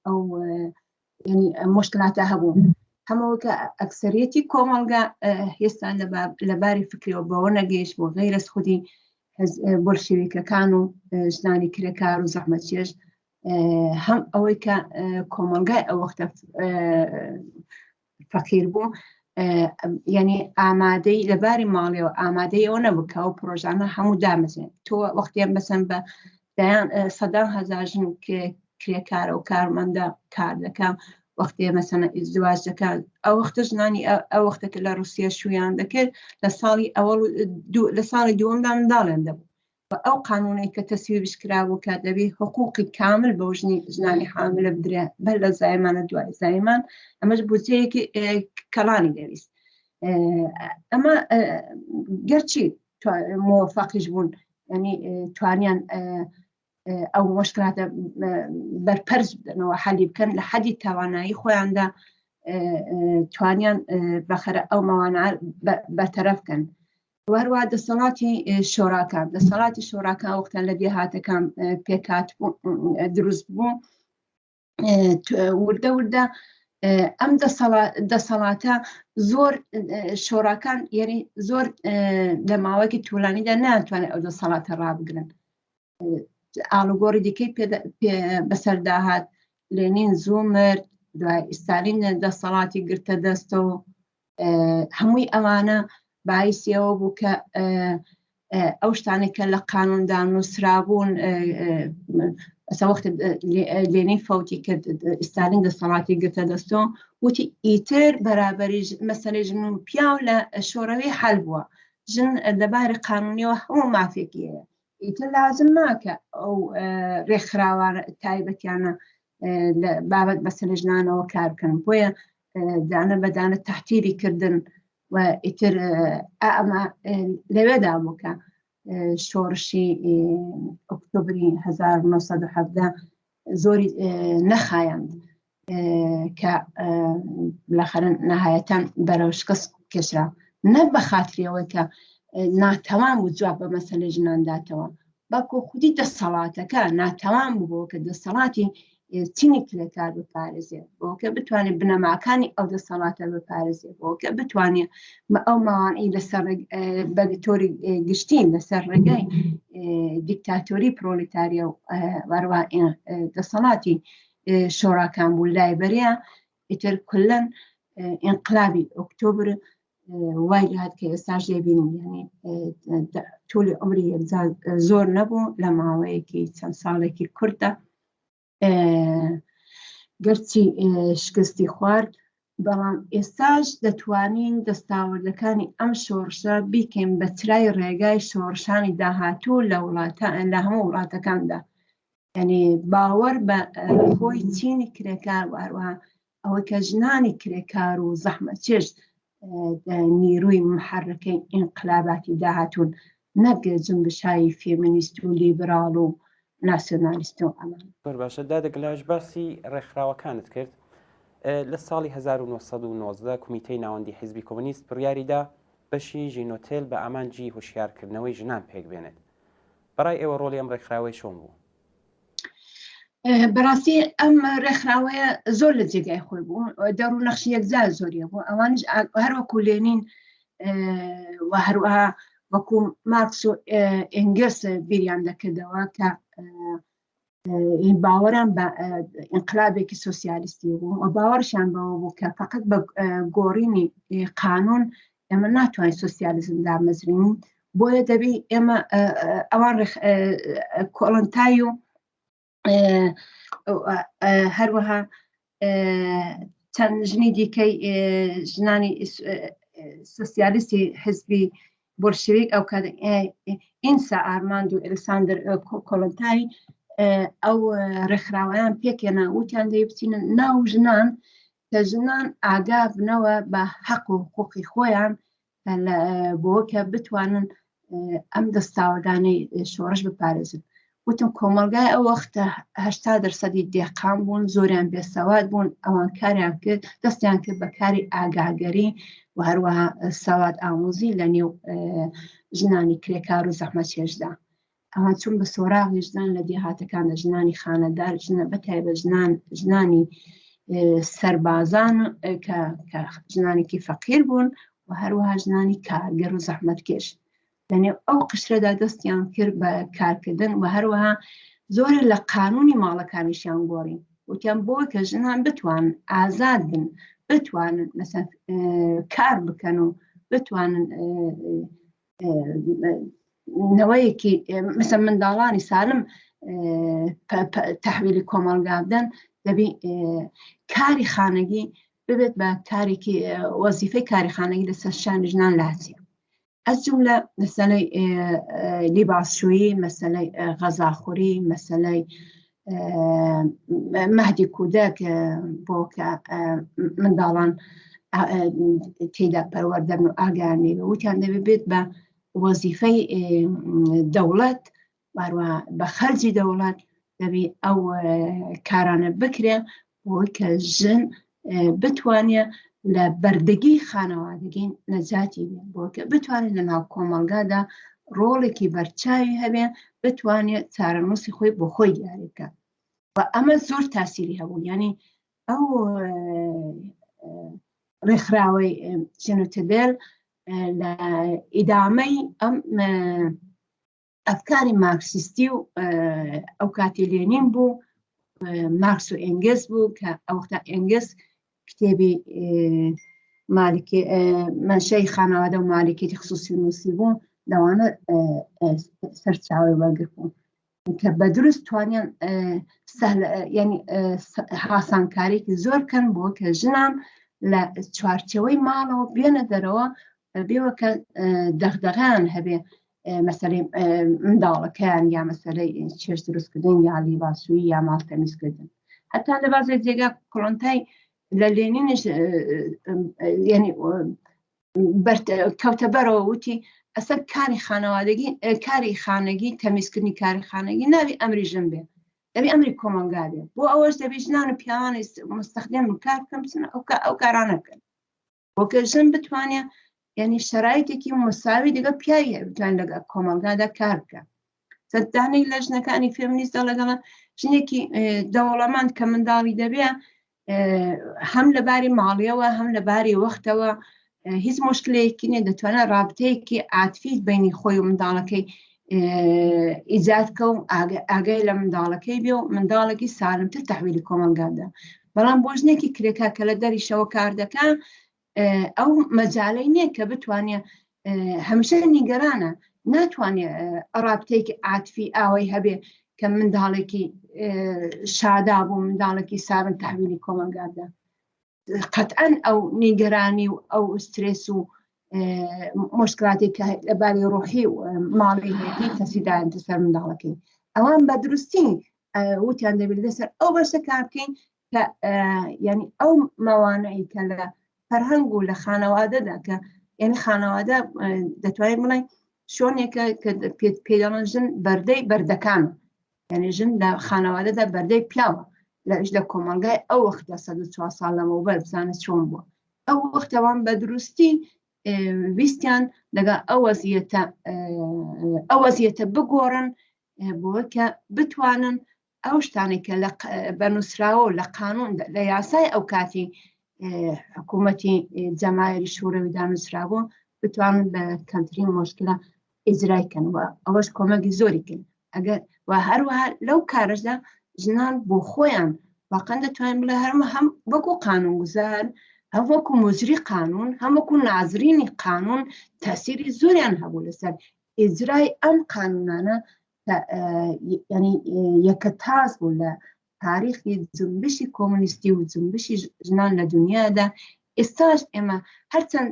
ئەو ینی مشکلاتە هەبوو هەموو کە ئەکسەرەتی کۆمەڵگا هێستا لە باری فکریەوە بەوە نەگەیشت بۆ غیرەس خودی بۆلشەویکەکان و ژنانی کرێکار و زەحمەتکێش هەم ئەوەی کە کۆمەڵگای ئەو وەختە فەقیر بوو یعنی ئامادەی لەباری ماڵیەوە ئامادەی ئەوە نەبوو کە ئەو پرۆژانە هەموو دامەزرێن تۆ وەختیان بەسەن بە دەیان سەدان هەزار ژن کرێکارە و کارمەندە کار دەکا وەختێ مەسەنە ئیزدواج دەکات ئەو وەختە ژنانی ئەو وەختە کە لە رووسیا شویان دەکرد لە ساڵی ئەوەڵ لە ساڵی دووەمدا منداڵیان دەبوو و ئەو قانونەی کە تەسویبش کرابوو کە دەبێ حقوقی کامل بەو ژنی ژنانی حاملە بدرێ بەر لە زایمانە دوای زایمان ئەمەش بودجەیەکی کەڵانی دەویست ئەمە گەرچی مۆفەقیش بوون ینی توانیان ئەو مشکلاتە بەرپەرز بدەنەوە حەلی بکەن لە حەدی تاوانایی خۆیاندا توانیان بەخەرە ئەو مەوانە بەتەرەف بکەن وهروە دەسەڵاتی شۆراکان دەسەڵاتی شۆراکان وەختان لە دێهاتەکان پێکات دروست بوو وردە وردە ئەم دەسەڵاتە زۆر شۆراکان یعنی زۆر لە ماوەیەکی تولانیدا ناتوانێت ئەو دەسەڵاتە ڕابگرن ئاڵوگۆڕی دیکەی بەسەرداهات لێنین زوو مرد دوای ئیستالین دەسەڵاتی گرتە دەستەوە هەمووی ئەوانە باعیسی ئەوە بوو کە ئەو شتانێک کە لە قانوندا نووسرابوون ئەسا وەخت لێنین فەوتی کرد ئیستالین دەسەڵاتی گرتە دەستۆ وتی ئیتر بەرابەری مەسەلەی ژن و پیاو لە شۆڕەوی حەل بووە ژن لەباری قانونیەوە هەموو مافێکی هەیە ئیتر لازم ناکە ئەو ڕێکخراوانە تایبەتیانە لە بابەت مەسەلە ژنانەوە کار بکەن بۆیە دانە بە دانە تەحتیری کردن و ئیتر ئەمە لەوێدا بوو کە شۆڕشی ئۆکتۆبری 1970 زۆری نەخایاند کە لەخەرن نهایەتەن بەرەو شکست کێشرا نە بە خاتریەوەی کە ناتەوان بوو جواب بە مەسەلە ژنان داتەوە بەڵکو خودی دەسەڵاتەکە ناتەوان بوو کە دەسەڵاتی چینی کرێکار بپارێزێ، بۆ کە بتوانێت بنەماکانی ئەو دەسەڵاتە بپارێزێ، بۆ کە بتوانێت ئەو ماوانەی لەسەر بە تۆری گشتی لەسەر ڕێگای دیکتاتۆری پرۆلیتاریا و وەروە دەسەڵاتی شۆراکان بوو لای بەرە. ئیتر کلەن ئینقلابی ئۆکتۆبر وای لات کە ئێستاش دەبینین، یعنی تولی عمری یەکجار زۆر نەبوو، لە ماوەیەکی چەند ساڵێکی کورتە گەرچی شکستی خوارد، بەڵام ئێستاش دەتوانین دەستاوردەکانی ئەم شۆڕشە بیکەین بە چرای ڕێگای شۆڕشانی داهاتوو لە وڵاتە لە هەموو وڵاتەکاندا. یعنی باوەڕ بە خۆی چینی کرێکار و هەروەها ئەوەی کە ژنانی کرێکار و زەحمەتکێش نیروی محەرەکەی ئینقلاباتی داهاتوون، نەک جنبشایی فێمینیست و لیبراڵ و ناسیۆنالیست و ئەمان. زۆر باشە دادە گلاوێژ، باسی ڕێکخراوەکانت کرد. لە ساڵی 1990 کومیتەی ناوەندی حیزبی کۆمۆنیست بڕیاریدا بەشی ژینۆتێل بە ئامانجی هۆشیارکردنەوەی ژنان پێکبێنێت. بەڕای ئێوە ڕۆڵی ئەم ڕێکخراوەی چۆن بوو؟ بەڕاستی ئەم ڕێکخراوەیە زۆر لە جێگای خۆی بوو، دەڕ و نەخشی یەکجار زۆریە بوو. ئەوانش هەروەکو لێنین و هەروەها وەکو مارکس و ئێنگلس بیریان دەکردەوە کە باوەڕیان بە ئینقلابێکی سۆسیالیستی بوو و باوەڕشیان بەوە بوو کە فقط بە گۆڕینی قانون ئێمە ناتوانین سۆسیالیزم دامەزرین، بۆیە دەبی ئێمە ئەوان کۆڵنتای و هەروەها چەند ژنی دیکەی ژنانی سۆسیالیستی حزبی بۆلشەویک ئەو کات ئینسا ئارماند و ئەلکساندر کۆڵنتای ئەو ڕێکخراوەیان پێکێنا، وتیان دەی بچینە ناو ژنان کە ژنان ئاگا بنەوە بە حەق و حقوقی خۆیان بۆ کە بتوانن ئەم دەستاوەدانەی شۆڕش بپارێزن. وتم کۆمەلگای ئەو وەختە 80 دەرسەدی دێقان بوون، زۆریان بێسەواد بوون. ئەوان کاریان کرد، دەستیان کرد بە کاری ئاگاگەری و هەروەها سەواد ئامۆزی لە نێو ژنانی کرێکار و زەحمەتکێشدا. ئەوان چون بە سۆراغی ژنان لە دێهاتەکان، لە ژنانی خانەدار، ژنە بە تایبەت ژنان، ژنانی سەربازان کە ژنانێکی فەقیر بوون و هەروەها ژنانی کارگەر و زەحمەتکێش. لەنێو ئەو قشرەدا دەستیان کرد بە کارکردن و هەروەها زۆرە لە قانونی ماڵەکانیشیان گۆڕین. وتیان بۆ کە ژنان بتوان ئازاد بن، بتوانن مەسەن کار بکەن و بتوانن نەوەیەکی مەسە منداڵانی سالم تحویلی کۆمەڵگا بدەن، دەبی کاری خانەگی ببێت بە کارێکی وەزیفەی کاری خانەگی لەسەر شانی ژنان لاچێ، ئەس جملە مەسەلەی لیباسشویی، مەسەلەی غەزاخوری، مەسەلەی مەهدی کودەک بۆ کە منداڵان تێدا پەروەردەن و ئاگیان لێ. وتیان دەبێت بێت بە وەزیفەی دەوڵەت، باروە بە خەرجی دەوڵەت دەبی ئەو کارانە بکرێ بۆ کە ژن بتوانێت لە بەردەگی خانەوادگی نەجاتی بێ، بۆ کە بتوانێت لە ناو کۆمەڵگادا ڕۆڵێکی بەرچاوی هەبێ، بتوانێت چارەنووسی خۆی بۆ خۆی دیاری بکات. و ئەمە زۆر تاسیری هەبوو، یعنی ئەو ڕێکخراوەی چێنوتدێل لە ئیدامەی ئەم ئەفکاری مارکسیستی و ئەو کاتی لێنین بوو، مارکس و ئێنگلس بوو، کە ئەوەختا ئێنگلس کتێبی مالکی منشەی خانەوادە و مالکیەتی خصوصی نووسی بوو، لەوانە سەرچاوی وەرگر بوو کە بە دروست توانیان ینی هاسانکاریکی زۆر کەن بۆ کە ژنان لە چوارچەوەی ماڵەوە بێنە دەرەوە، بێوە کە دەغدەغیان هەبێ مەسەلەی منداڵەکەیان یا مەسەلەی چێش دروستکردن یا لیباسویی یا ماڵ تەمیزکردن. هەتا لە بازێ جێگا کۆڵۆنتای لە لێنینش یعنی کەوتە بەرەوە، وتی ئەسەر کاری خانەوادگی، کاری خانەگی، تەمیزکردنی کاری خانەگی ناوی ئەمری ژن بێ، دەبی ئەمری کۆمەڵگا بێ. بۆ ئەوەش دەبی ژنان و پیاوانی مستەخدم کار بکەن، بچن ئەو کارانە بکەن بۆ کە ژن بتوانێت یعنی شەرایتێکی مساوی لەگەڵ پیاوی بتوان لەگەڵ کۆمەڵگادا کار بکە. سەدانەی لە ژنەکانی فێمنیست دەڵێ ژنێکی دەوڵەمەند کە منداڵی دەبێ هەم لە باری ماڵیەوە هەم لە باری وەختەوە هیچ مشکلەیەکی نیە دەتوانێت رابتەیەکی عاتفی بینی خۆی و منداڵەکەی ئیجاد کە و ئاگای لە منداڵەکەی بێ و منداڵێکی سالمتر تحویلی کۆمەڵگادا بەڵام بۆ ژنێکی کرێکا کە لە دەریشەوە کار دەکا ئەو مەجالەی نییە کە بتوانێت هەمیشە نیگەرانە ناتوانێت ڕابتێکی عاتفی ئاوای هەبێ کە منداڵێکی شادا بوو منداڵێکی سارن تحویلی کۆمەلگادا قەتئەن ئەو نیگەرانی و ئەو سترێس و مشکلاتی کە لە باری ڕۆحی و ماڵی هەیەی تەسیدایان سەر منداڵەکەی ئەوان بە دروستی وتیان دەبێت لەسەر ئەو بەشە کار بکەین کە ینی ئەو مەوانەی کە لە فەرهەنگ و لە خانەوادەدا کە یعنی خانەوادە دەتوانین بڵێن شۆنێکە کە پێدەڵن ژن بەردەی بەردەکان یعنی ژن لە خانەوادەدا بەردەی پیاوە لەش لە کۆمەلگای ئەو وەخت لە 104 ساڵ لەمەوبەر بزانە چۆن بووە ئەو وەختەوان بە دروستی ویستیان لەگە ئەو وەزیەتە ئەو وەزیەتە بگۆڕن بۆ کە بتوانن ئەو شتانەی کە لە بە نووسراوە و لە قانون لە یاسای ئەو کاتی حکوومەتی جەماوەری شوورەوی دانووسرابوو بتوانن بە کەمترین مشکلە ئیجرای کەن و ئەوەش کۆمەکی زۆری کرد ئەگەر و هەروەها لەو کارەشدا ژنان بۆ خۆیان واقعا دەتوانین بڵێ هەرمە هەم وەکو قانونگوزار هەم وەکو مجری قانون هەم وەکو نازرینی قانون تەسیری زۆریان هەبوو لەسەر ئیجرای ئەم قانونانە ینی یەکە تاز بوو لە تاریخی جنبشی کۆمۆنیستی و جنبشی ژنان لە دنیادا ئێستاش ئێمە هەرچەند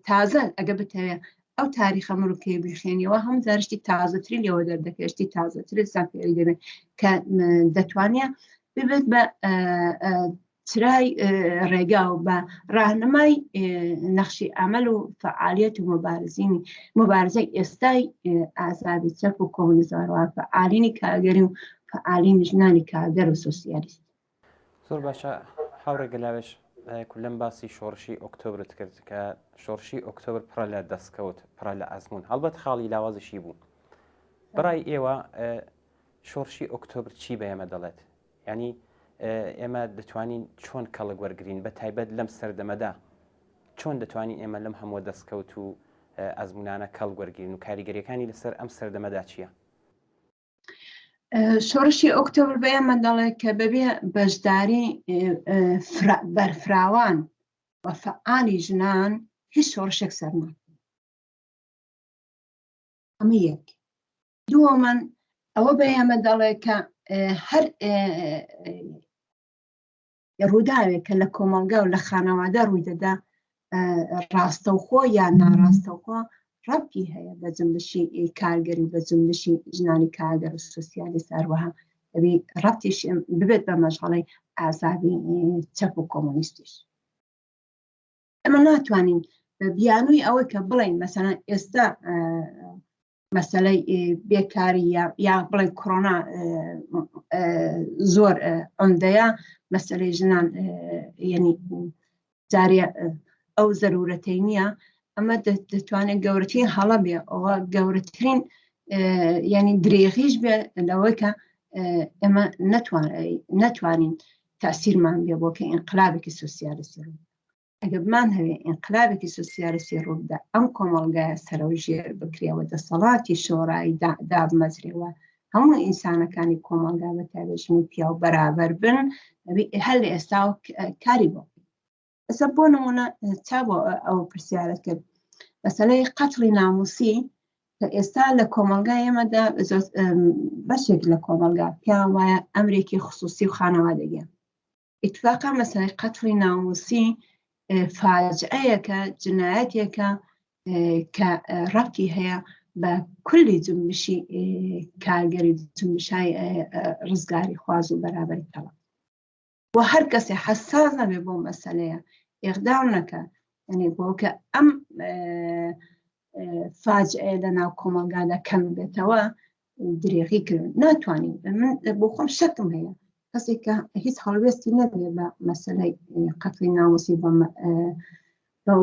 تازە ئەگە بتەوێ ئەو تاریخە مروکەی بخێنیەوە هەم زارشتی تازەتری لێوە دەردەکەشتی تازەتر سان فێری دەبێت کە دەتوانێت ببێت بە چرای ڕێگا و بە ڕاهنمای نەخشی ئەمەل و فعالیت و مبارزینی مبارزەی ئێستای ئازادی چەپ و کۆمۆنیزمەوە فعالینی کارگەری و فعالینی ژنانی کارگەر و سۆسیالیست. زۆر باشە هاوڕێ گەلاوێژ کولەم باسی شۆڕشی ئۆکتۆبرت کرد کە شۆڕشی ئۆکتۆبر پڕە لە دەستکەوت پڕە لە ئەزمون هەڵبەت خاڵی لاوازیشی بوو بەڕای ئێوە شۆڕشی ئۆکتۆبر چی بە ئێمە دەڵێت یانی ئێمە دەتوانین چۆن کەڵک وەرگین بە تایبەت لەم سەردەمەدا چۆن دەتوانین ئێمە لەم هەموو دەستکەوت و ئەزمونانە کەڵک وەرگین و کاریگەریەکانی لەسەر ئەم سەردەمەدا چییە؟ شۆڕشی ئۆکتۆبر بە ئێمە دەڵێ کە بەبێ بەشداری بەرفراوان و فعالی ژنان هیچ شۆڕشێک سەرنا ئەمە یەک دووەمەن ئەوە بە ئێمە دەڵێ کە هەر ڕووداوێک کە لە کۆمەڵگا و لە خانەوادە ڕووی دەدا ڕاستەوخۆ یان ناڕاستەوخۆ ڕەبتی هەیە بە جنبشی کارگەری و بە جنبشی ژنانی کارگەر و سوسیالیست هەروەها ئەوی ڕەبتیش ببێت بە مەشغەڵەی ئازادی چەپ و کۆمۆنیستیش ئەمە ناتوانین بە بیانووی ئەوەی کە بڵین مەسەلەن ئێستا مەسەلەی بێکاری یا بڵێ کۆرۆنا زۆر عمدەیە مەسەلەی ژنان یعنی جارێ ئەو زەرورەتەی نییە ئەمە دەتوانێت گەورەترین هەڵە بێ ئەوە گەورەترین ینی درێغیش بێ لەوەی کە ئێمە نەتوانین تاسیرمان بێ بۆ کە ئینقلابێکی سوسیالیستی ڕوو ئەگەر بمانهەوێ ئینقلابێکی سوسیالیستی ڕووبدا ئەم کۆمەڵگایە سەرەوژێر بکرێەوە دەسەڵاتی شۆڕایی دابمەزرێەوە هەموو ئینسانەکانی کۆمەڵگا بە تایبەت ژن و پیاو بەرابەر بن هەر لە ئێستا کاری بۆ ئێستا بۆ نمونە تا بۆ ئەو پرسیارە کرد مەسەلەی قەتڵی ناموسی کە ئێستا لە کۆمەلگای ئێمەدا بەشێک لە کۆمەلگا پیان وایە ئەمرێکی خصوصی و خانەوادەگە ئیتفاقا مەسەلەی قەتڵی ناموسی فاجعەیەکە جنایەتێکە کە ڕەبتی هەیە بە کولی جنبشی کارگەری جنبشای ڕزگاری خواز و بەرابەری تەڵە و هەر کەسێ حەساس نەبێ بۆ مەسەلەیە ئێغدام نەکە یعنی بۆ کە ئەم فاجعەیە لە ناو کۆمەڵگادا کەم بێتەوە درێغی کرد ناتوانین من بۆ خۆم شەکم هەیە کەسێک کە هیچ هەڵوێستی نەبێ بە مەسەلەی قەتڵی ناموسی بەو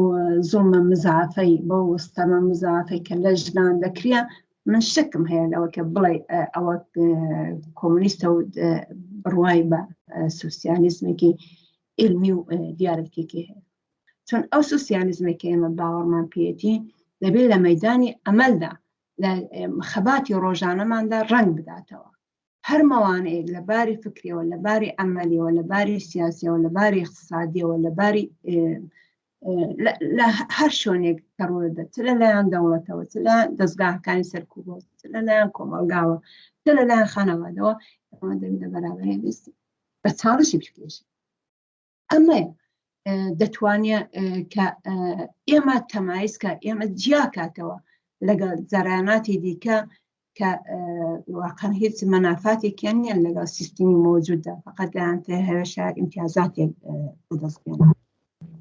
زوڵمە مزافەی بەو ستەمە مزافەی کە لە ژنان دەکرێ. من شکم هەیە لەوە کە بڵێ ئەوە کۆمۆنیستە و بڕوای بە سوسیالیزمێکی علمی و دیالکتیکی هەیە چون ئەو سوسیالیزمێک کە ئێمە باوەڕمان پێیەتی دەبێت لە مەدانی ئەمەلدا لە خەباتی ڕۆژانەماندا ڕەنگ بداتەوە هەر مەوانەیەک لە باری فکریەوە لە باری ئەمەلیەوە لە باری سیاسیەوە لە باری اقتصادیەوە لە باری لە هەر شوێنێک کە ڕوودە چ لە لایەن دەوڵەتەوە چ لە دەستگاکانی سەرکوبەوە چ لە لایەن کۆمەڵگاوە چ لە لایەن خانەوادەوە ئەمە دەبێت لە بەرابەری بیست بە چاڵشی بکێشی ئەمەیە دەتوانێت کە ئێمە تەمایز کە ئێمە جیاکاتەوە لەگەڵ جەراناتی دیکە کە واقعا هیچ مەنافاتێکیان نییە لەگەڵ سیستمی مەوجوددا فقط دەیان هەوێ شاید ئیمتیازاتێک بەدەست بێنن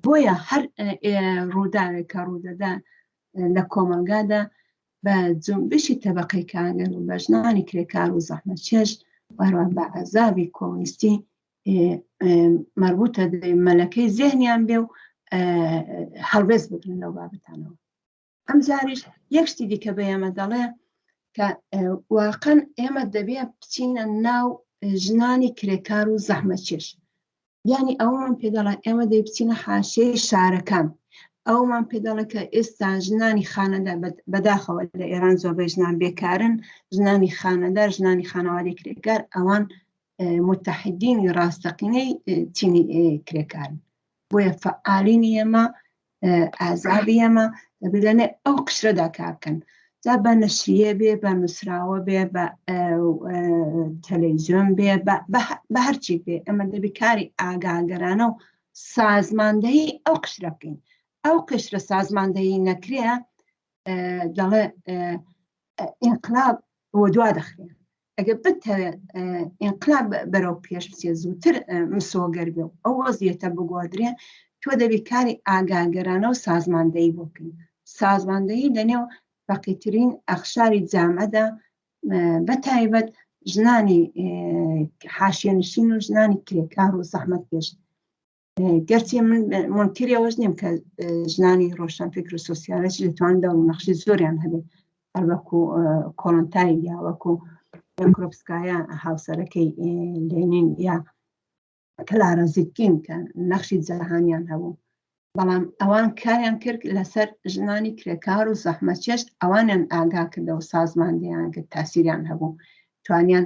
بۆیە هەر ڕووداوێک کە ڕوودەدا لە کۆمەڵگادا بە جونبشی تەبقەی کارگەر و بە ژنانی کرێکار و زەحمەتکێش و هەروەها بە عەزابی کۆمۆنیستی مەربوتە مەلەکەی زێهنیان بێ و هەڵوێست بگرن لەو بابەتانەوە ئەم جاریش یەک شتی دیکە بە ئێمە دەڵێ کە واقعا ئێمە دەبێ بچینە ناو ژنانی کرێکار و زەحمەتکێش یعنی ئەومان پێ دەڵێن ئێمە دەی بچینە حاشیەی شارەکان ئەومان پێ دەڵێ کە ئێستا ژنانی خانەدار بەداخەوە لە ئێران زۆربەی ژنان بێکارن ژنانی خانەدار ژنانی خانەوادەی کرێکار ئەوان متحدینی ڕاستەقینەی چینی کرێکارن بۆیە فعالینی ئێمە ئازابی ئێمە دەبێت لەنێ ئەو قشرەدا کار بکەن جا بە نەشریە بێ بە نووسراوە بێ بە تەلەڤیزیۆن بێ بە هەرچی بێ ئەمە دەبی کاری ئاگاگەرانە و سازماندەهی ئەو قشرە بکەین ئەو قشرە سازماندەهی نەکرێ دەڵێ ئینقلاب بۆ دوا دەخرێن ئەگەر بتەوێت ئینقلاب بەرەو پێش بچێت زووتر مسۆگەر بێ و ئەو وەزیەتە بگۆدرێ تۆ دەبی کاری ئاگاگەرانە و سازماندەیی بۆ بکەین سازماندەیی لەنێو فەقیرترین ئەخشاری جامەدا بە تایبەت ژنانی حاشیەنشین و ژنانی کرێکار و زەحمەت پێش گەرچی من منکری ئەوەش نیم کە ژنانی ڕۆشنفکر و سۆسیالش دەتوان دەور و نەخشی زۆریان هەبێت هەر وەکو کۆڵنتای یا وەکو کرۆپسکایە هاوسەرەکەی لێنین یا کلارە زیتکین کە نەخشی جەهانیان هەبوو بەڵام ئەوان کاریان کرد لەسەر ژنانی کرێکار و زەحمەتکێش ئەوانیان ئاگا کردەوە سازماندیان کرد تاسیریان هەبوو توانیان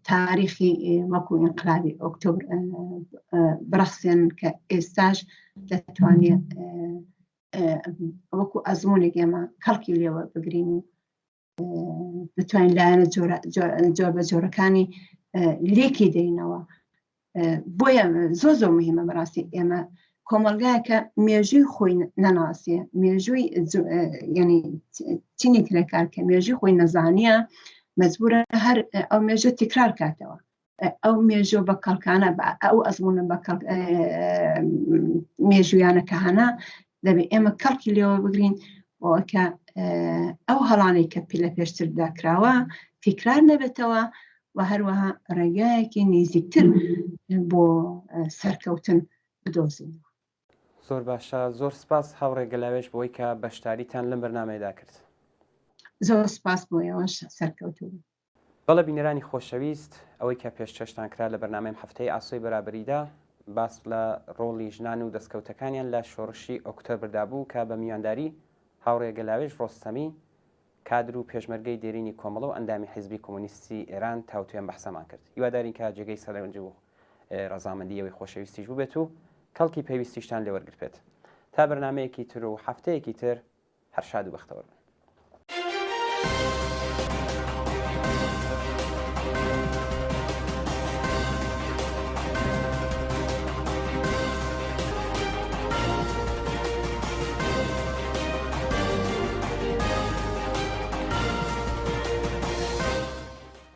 تاریخی وەکو ئینقلابی ئۆکتۆبر بڕەخسێن کە ئێستاش دەتوانێت وەکو ئەزمونێک ئێمە کەڵکی لێوە بگرین و بتوانین لایەنە جۆر بە جۆرەکانی لێکی دەینەوە بۆیە زۆر زۆر مهمە بەڕاستی ئێمە کۆمەلگایەکە مێژووی خۆی نەناسیە مێژووی ینی چینی کرێکار کە مێژووی خۆی نەزانیە مەجبورە هەر ئەو مێژە تکرار کاتەوە ئەو مێژۆ بە کەڵکانە ئەو ئەزمونە بە مێژویانە کە هەنا دەبێ ئێمە کەڵکی لێوە بگرین کە ئەو هەڵانەی کە پی لە پێشتردا کراوە تکرار نەبێتەوە و هەروەها ڕێگایەکی نیزیکتر بۆ سەرکەوتن بدۆزینەوە. زۆر باشە زۆر سپاس هاوڕێ گەلاوێژ بۆی کە بەشداریتان لەم بەرنامەیەدا کرد. زۆر سپاس بۆ ئێوەش سەرکەوتوو بن. بەڵێ بینەرانی خۆشەویست ئەوەی کە پێشکەشتان کرا لە بەرنامەی ئەم هەفتەی ئاسۆی بەرابەریدا باس لە ڕۆڵی ژنان و دەستکەوتەکانیان لە شۆڕشی ئۆکتۆبردا بوو کە بە میوانداری هاوڕێ گەلاوێژ ڕۆستەمی کادر و پێشمەرگەی دێرینی کۆمەڵە و ئەندامی حیزبی کۆمۆنیستی ئێران تاوتوێ ئەم بەحسەمان کرد. هیوادارین کە جێگەی سەرنج و ڕەزامەندی ئێوەی خۆشەویستیش بووبێت و کەڵکی پێویستیشتان لێ وەرگرتبێت. تا بەرنامەیەکی تر و هەفتەیەکی تر هەر شاد و بەختەوەر بن.